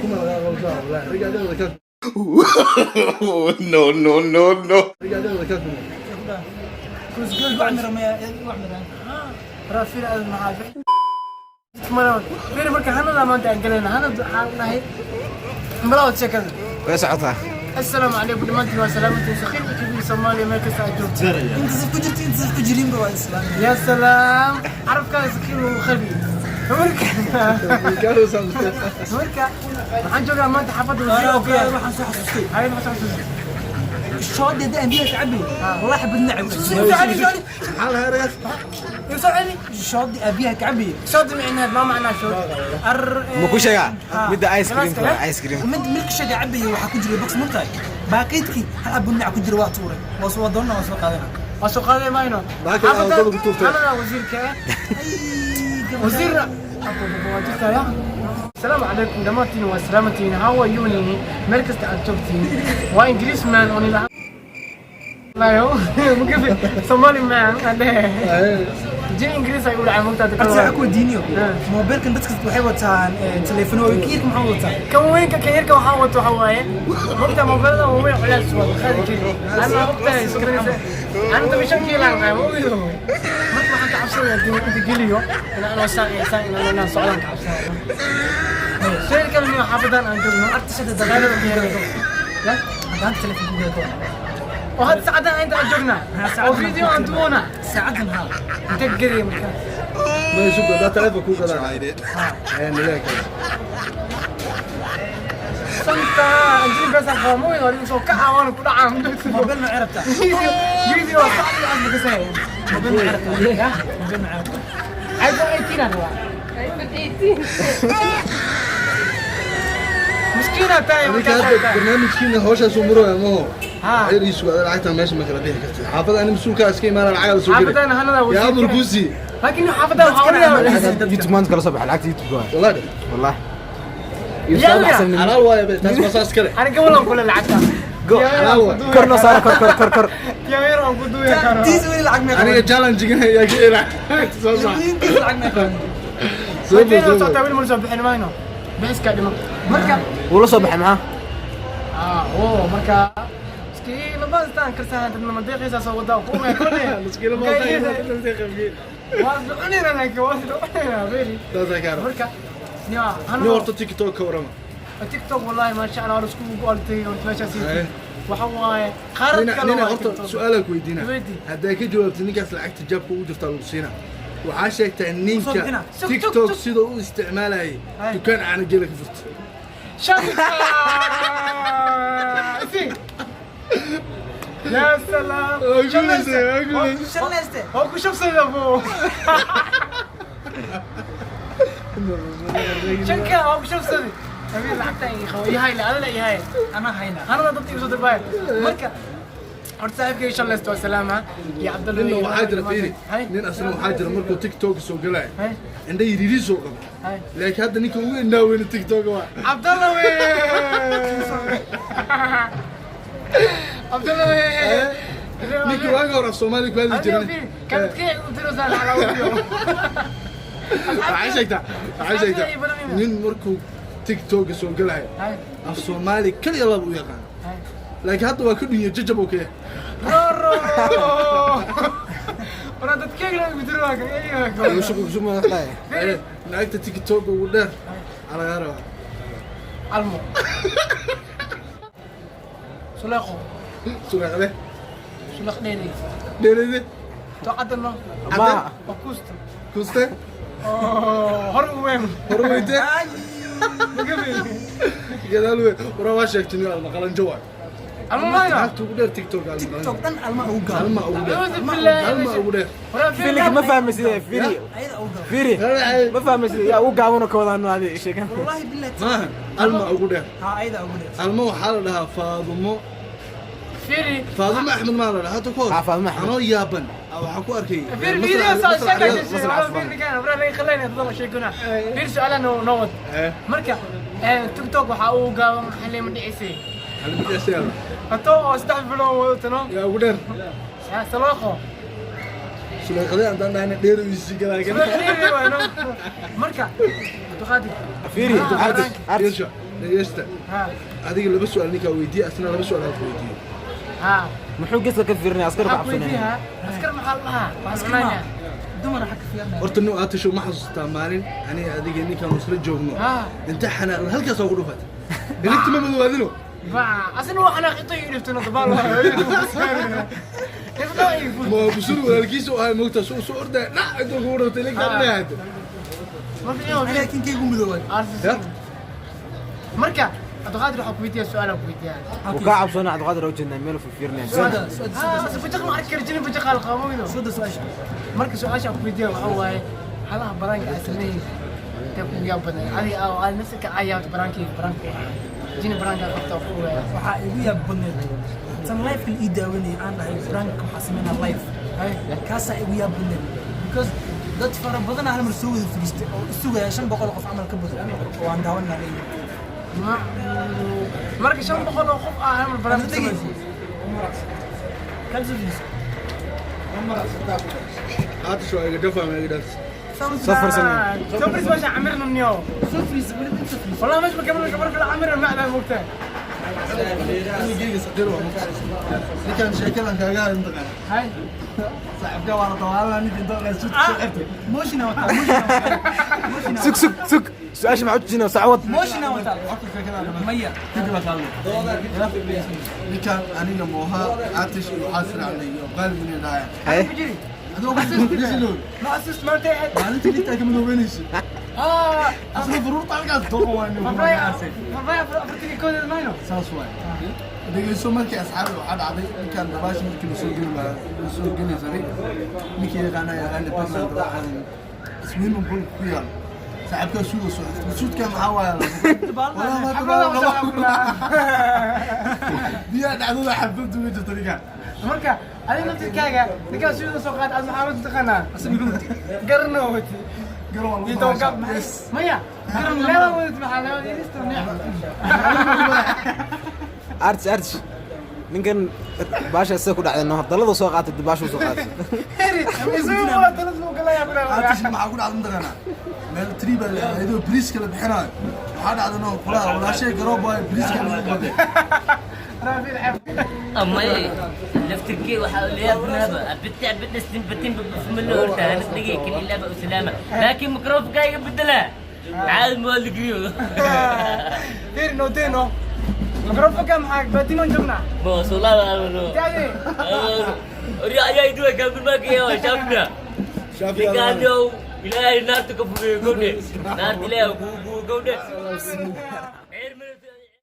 Kuma laga qabsaa wallahi. Riga dhada ka. No, no, no, no. Riga dhada ka kuma. Kusgool wax mira maya, wax mira. Raafir aad maxaa mara fiir. Marka hanada maanta aan galayna, hanad waxaan dhahay malawad sheekada. Way socotaa. Assalaamu calaykum dhammaantiin, waa salaamantiin, saqiir iyo kabiir, Soomaaliya meel kasta aad joogto. Inta saf ku jirta, inta saf ku jirinba waa islaam. Ya salaam, carabkaada saqiir wuu khabi. Marka waxaan joogaa maanta xaafadda wasiir oo ku yaal. Waxaan soo xasuustay. Hay, maxaa soo xasuustay? Shoodii aan biyaha ka cabay, wallahi xabad nacab. Soo celi, soo celi. Maxaa la heerayaa? Soo celi. Shoodii aan biyaha ka cabay. Shoodi micneed maa macnaa shoodi? Ar Ma ku sheegaa midda ice cream? Galaaska, ice cream. Mid milk shake cabay waxaa ku jiray box, mugtahay baakeedkii hal xabad nac ku jira, waa tuuray, waa soo doonna, waa soo qaadana. Waa soo qaaday mayno. Baakada aad wadada ku tuurtay. Xaafadda wasiirka eh wasiir waa jirtaa ya. Asalaamu calaykum dhammaantiin, waa salaamantiin. How are you? Meel kasta aad joogtiin, waa English man oo nila layo mukafi Somali man ade jin Ingiriis ay u dhacay mugtaada. Horta waxaa ku weydiiniyo, moobilkan dadka waxay wataan telefoon waaweyn, ka yarka maxaa wataa? Kan weynka, kan yarka waxaa wato waxaa waaye mugta moobilada waaweyn culays waa qaadi kari. Ana mugtahay sokoraysa, ana toban shan kiilaan qaay ma ogido. Marka waxaan ka cabsanaya dii inta geliyo in anoo saan iyo saan inaan socdaan ka cabsanaya. Sheer kale niyo xaafadan aan joogno Artishada dagaalada ku yaala ya. Haddaan telefoon ku gado. Oo hadda saacadan inta aan joognaa oo video aan duwana. Saacadan haa. Inta geliya marka. Ma isu gadaa telefoon ku gadaa? Ee nileeka. Santa anjin bas qaba ma ogido, adigu soo kaca waana ku dhacaa. Moobil ma cirabta? Video sacdi aan bakasay. Moobil ma cirabta ya? Moobil ma cirabta? iPhone 18 aan rabaa. iPhone 18. Miskiina tahay. Adinka hadda barnaamijkiina hawshaas uu muraya maho. Ha. Yariisu aad lacagta meesha ma kala bixi kartid. Xaafada ani mas-uulkaa iska imaana lacag soo geli. Xaafadan hanada. Yaa amar ku sii. Laakiin xaafadan waxaa u leeyahay YouTube maanta kala soo baxa lacagta YouTube waa. Wallahi. Wallahi. Yalla. Xalaal waaye be, taas waa saas kale. Aniga walan kule lacagta. Xalaal waaye. Kor noo saara, kor, kor, kor, kor. Tiyameer aan ku duuya karo. Tiis weli lacag meeqa? Aniga challenge-gan ayaa ka helaa. Soo sax. Tiis lacag meeqa? Soo Soo soo. socotaa weli ma soo bixin mayno, bixiska dhimo marka. Wuu la soo baxay maxaa? Ah, oo marka iskiila baastaan karsan dadna madeeqiisa soo wadaa ku ma kone. Iskiila baastaan. Waa cunina, laakiin waa cunina beri. Taas ka rabo. Marka niyo Ni horta TikTok ka warama. TikTok wallahi ma sha Allah, isku go'altay horta meeshaas. Haye. Waxa waaye qaarad Nina kale nina waa horta TikTok. su'aal aan ku weydiinaa. Weydii. Hadday ka jawaabtid ninkaas lacagta jaabka ugu jirtaa lagu siinaa. Waxaa sheegtaa ninka Soo bixina. Sug, sug, TikTok sug. sida u isticmaalayay Haye. dukaan caana geela ka furtay. Shanta! Si. Ya salaam. Waa guulaystay, waa guulaystay. Shallayste. Waa ku shabsayda buu. Shanka waa ku shabsaday. Habeen lacagta ay qabo. Yahay la adala yahay. Anaa hayna. Anada dadka igu soo dirbaya. Marka horta saaxiibkay shallaysto waa salaama iyo Cabdalla. Ninna waxaa jira, fiiri. Hay. Nin asna waxaa jira markuu TikTok soo galay. Hay. Indha yiriiri soo qabo. Hay. Laakiin hadda ninka ugu indhaa weyna TikTok waa. Cabdalla wey. Cabdalla wey. Ninkii waagi hore af Soomaali ku hadli jiray. Kan u diraysaa lacag ugu. Waxay sheegtaa nin markuu TikTok soo galay Hay. af Soomaali kaliya laba u yaqaan. Hay. Laakiin hadda waa ka dhunya jajab oo kaya. Roro. Ora dadkeyga lagu diro waa kan iyaga. Shub shub ma dhahay. Lacagta TikTok ugu dheer waxaa lagaa rabaa. Almo. Suleeqo. Suleeqde. Suleeq dheeri. Dheerede. To cadano. Ma Oo kusta. Kuste. Oo hor u weyn. Hor weyte. Magabi. Gadaal wey. Waraa waa sheegtay nin alma qalanjo waay. Almo maayna. Lacagta ugu dheer TikTok alma. TikTok dhan alma ugu gaaban. Alma ugu dheer. Acuudu billaahi. Alma ugu dheer. Waraa Fili ma fahmaysid fili. Ayada ugu gaaban. Fili ma fahmaysid yaa ugu gaaban ka wadaano adi sheegan. Wallahi billahi. Maahan alma ugu dheer. Ha, ayada ugu dheer. Alma waxaa la dhahaa Faadumo. Firi. Faadumo Axmed maa la dhahaa hadda kahor. Ah, Faadumo Axmed. Anoo yaaban waxaan ku arkay Firi video soo sheegay. Masrax Afraan. Firi kan waraa laga khalayna dad la sheegona. Firi su'aalaha noo wad. Marka TikTok waxaa ugu gaaban xalima dhicisay. Hato oo 3 bilood wadatano. Yaa ugu dheer? Yaa Saleeqo. Suleeqadee haddaan dhahna dheerigiisii galaa. Marka Cabdiqaadir. Fiiri, artis artis. Dhegeysta, dhegeysta. Ha. Adiga laba su'aal ninkaa weydiiye, asna laba su'aal aad weydiiye. Ha. Muxuu geeska ka fiirinaya? Askar ka maxaa ku cabsanaya. weydiiyaa? Askar maxaa la dhahaa? Waxaan cunayna. Dumar waxa ka fiirinaya. Horta nin aad tasho, ma xasuustaa maalin aniga adiga ninkaan isla joogno? Ha. Inta xanaaq halkaas oo ku dhufatay, iligta ma madoobaadino. Ba asna waa xanaaqito iyo dhiftano dabaal isna ay fur. Ma busur walaalkiisa u ahay moogtaa, soo soo ordaya dhac intuu kugu dhuftay iligta dhinaca. Marka iyo Aniga kinkaygu midoobay. Ya. Marka Cabdiqaadir, waxaa ku weydiiyaa su'aal aan ku weydiiyaa. Wuu kaa cabsoonaya Cabdiqaadir, oo jeednaa meel uu fiirinaya. Su'aal. Ha, bajaq ma arki kara jirin, bajaq al qabo. Su'aasha. Marka su'aasha aan ku weydiiyaa waxaa waaye, halaha prank-ka aad sameynaysa intee kugu yaab badan adiga aad nafsika aa yaabta prank-kayga, prank-ka jini, prank-ka qabta ku ogaaya? Waxaa igu yaab badneed tan live ii daawanayay, aan dhahay prank waxaa sameynaa live. Kaasaa igu yaab badneed because dad fara badan hal mar soo wada fadhiistay oo isugaya, 500 qof camal ka badan oo aan daawanaa leeyahay. Marka 500 oo qof ah hal mar prank Ana samaysay? Kal soo fadhiiso. Aad tasho, iga dhafa ma iga dhafis. Safar samee. Soo fadhiis, meesha camirna niyo. Soo fadhiiso, weli soo fadhiiso. والله مش بكمل كبر كل عمرنا ما على مقتها. Anigeyga saqiir waa moogtaa, ninkaan sheekadan kaaga hayo mataqaana? هاي. Saaxiibkaa waa la dawaalana, ninka inta suudka soo xirtay. Moshina wataa, moshina wataa. Sug, sug, sug, su-aasha maxaa u tujinaa sacwad? Moshina wataa. Horta sheekadan dhammaan. Maya. Kadib aan kaadlo. Ninkaan aniga mooha aatish iyo waxaa siracnay iyo qaalib inay dhahayaan. Haye. بجري. Adoo ku ما اسست ما انتهت. Maalintii intaa ka madoobeynaysa. اه. Asna furuurta halkaas doqon waa inuu. فبراير فبراير افرتني كود الماينو. Saas waay. Dhegeyso, markii asxaabi waxaa dhacday ninkaan dabaasha markii lasoo geli lahaa, lasoo geli rabay, ninkii yaqaana yaqaana Puntland waxaan swimming pool ku yaal, saaxiibkaa suuda soo xirtay. Suudka maxaa waaya? Walaa ma dabaal qabo. Biyaha dhacdada xabaddu ma jirto ninkaan. Marka adiga naftirkaaga ninkaa suuda soo qaad, aad maxaa taqaanaa garna wati. Garoon waa lagu iyo tobanka. maashaa. Yes. Maya, garan leeda wadid, maxaa leeda yaristo neex. Artis artis, ninkan baasha isaga ku dhacday no, dalada soo qaatay, baashu soo qaatay. Heri isugu waa talas buu kala yaabaa. Aatish maxaa ku dhacday mataqaanaa? Meel tree baa la iyadoo bariiska la bixinayo waxaa dhacday no kulaha walaashay garoob waayo bariiska lagu baday. رافي العب. أمي لفتركي وحاول يا بنابا بتع بتنسين بتين بفم اللي قلتها نتنقي كل لعبة وسلامة، لكن ميكروف جاي بدلها عاد مول قريو. فير نو تينو ميكروفون maxaa baatiman joognaa. ما والله ما taade. يا يدوي قبل ما كي شافنا. Shaafi. قالوا إلهي نارتك فوق قولي نارت إلهي قولي.